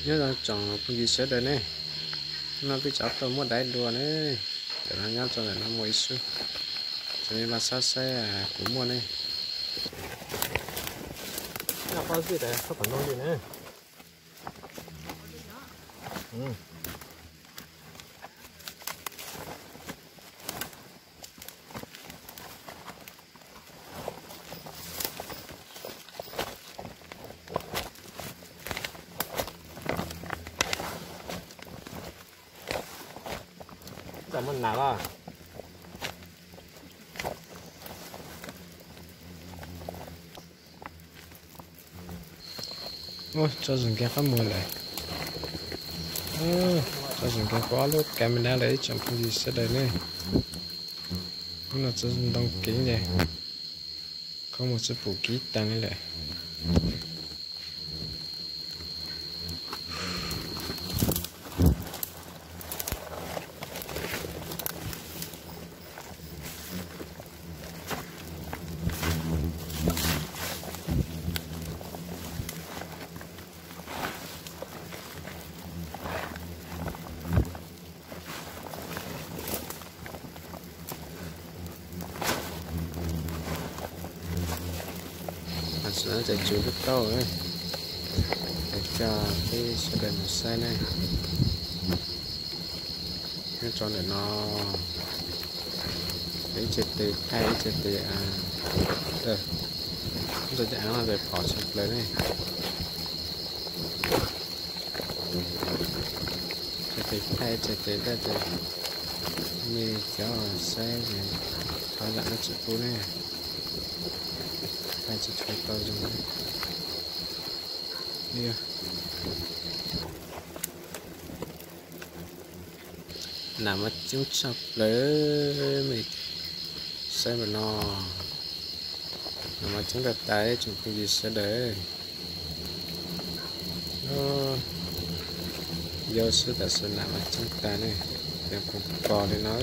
Nyob zoo tsoom phooj ywg sawv daws ne, hnub no peb rov tau muaj daiv dua ne. Tam no nyob rau ntawm no muaj ib sub, cov nej mas xav saib kuv muaj ne. Nyob qhov xwb tas txhob tom ntoo li na. Tam muaj nas los. Tso zoo nkees qab muag lawm. Tso zoo nkees kuv ob lub camera lawm ib tsoom phooj ywg sawv daws ne. Hnub no tso ntoo kev ces qhov muag tsis pum kib tag li lawm. Tam sim no ces tsuv lub tauj, es coj peb sawv daws mus saib ne. Nyob rau ntawm no, ib tse tes thaij ib tse tes, ib tse tes av no ces pom tshaj plaws ne. Tse tes thaij tse tes daj ces nej cov saib ces thov zam lub txim pub ne, thaij tsis tshua tau zoo. Nas mas coob tshaj plaws, mej saib mas no, nas mas coob tag tag tsoom phooj ywg sawv daws. Yau xwb tam sim nas mas coob tag ne, ces kuv pom li no.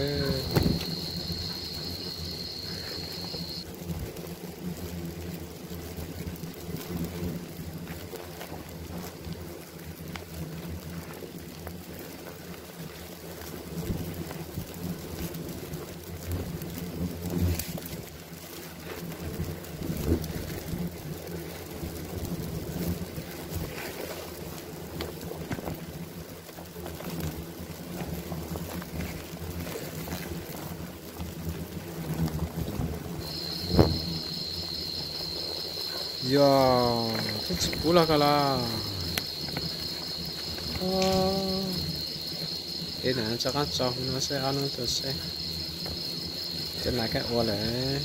Yog twb tsis pub los ko los. Ib no tso qab tso no seb ob hnub rau seb cov nas kab ua lawm.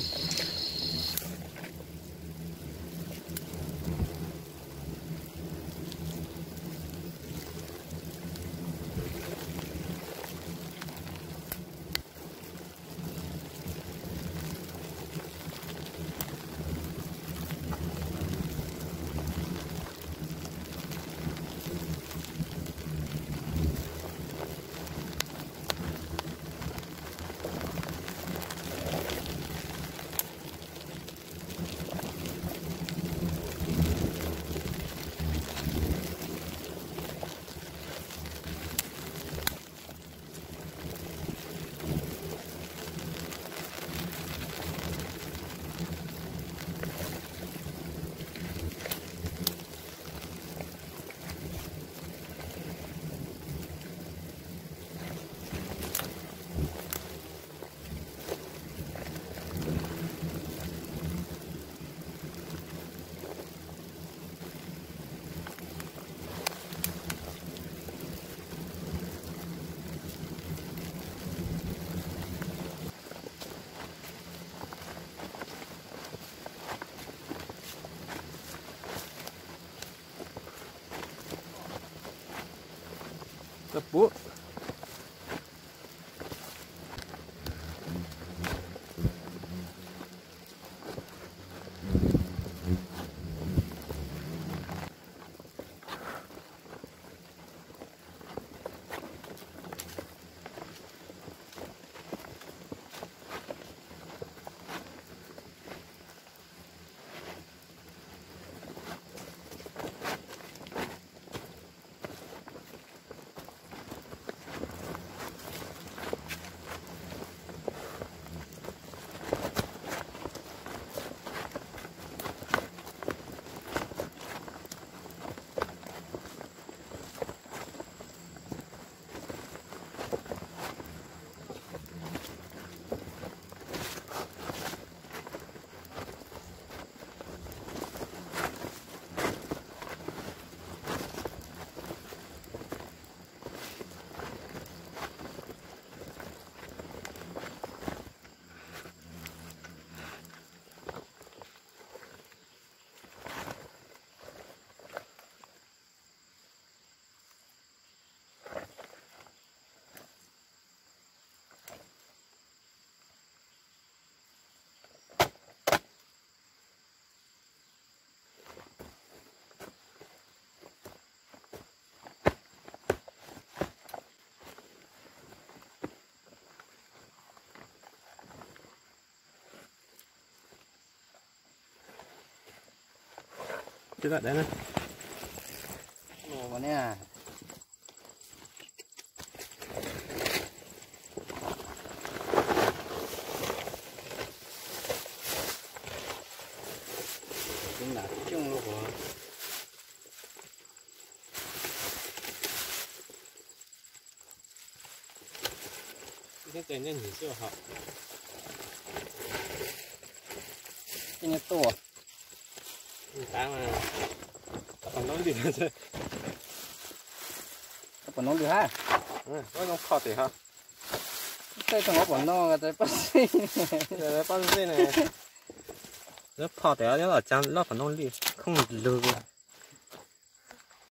Ua ne. Tus nas coob lub. Thiab ces nyob ntsis xwb hos. Tej nyob tuaj. Tab mas, tab pom noob lwj. Tab pom noob lwj hab. Tab zoo phom tim hos. Tej tau hov pom no, poj xij. Poj xij ne. Lub phom tim nyob los tsa loj pom noob lwj khooj lug.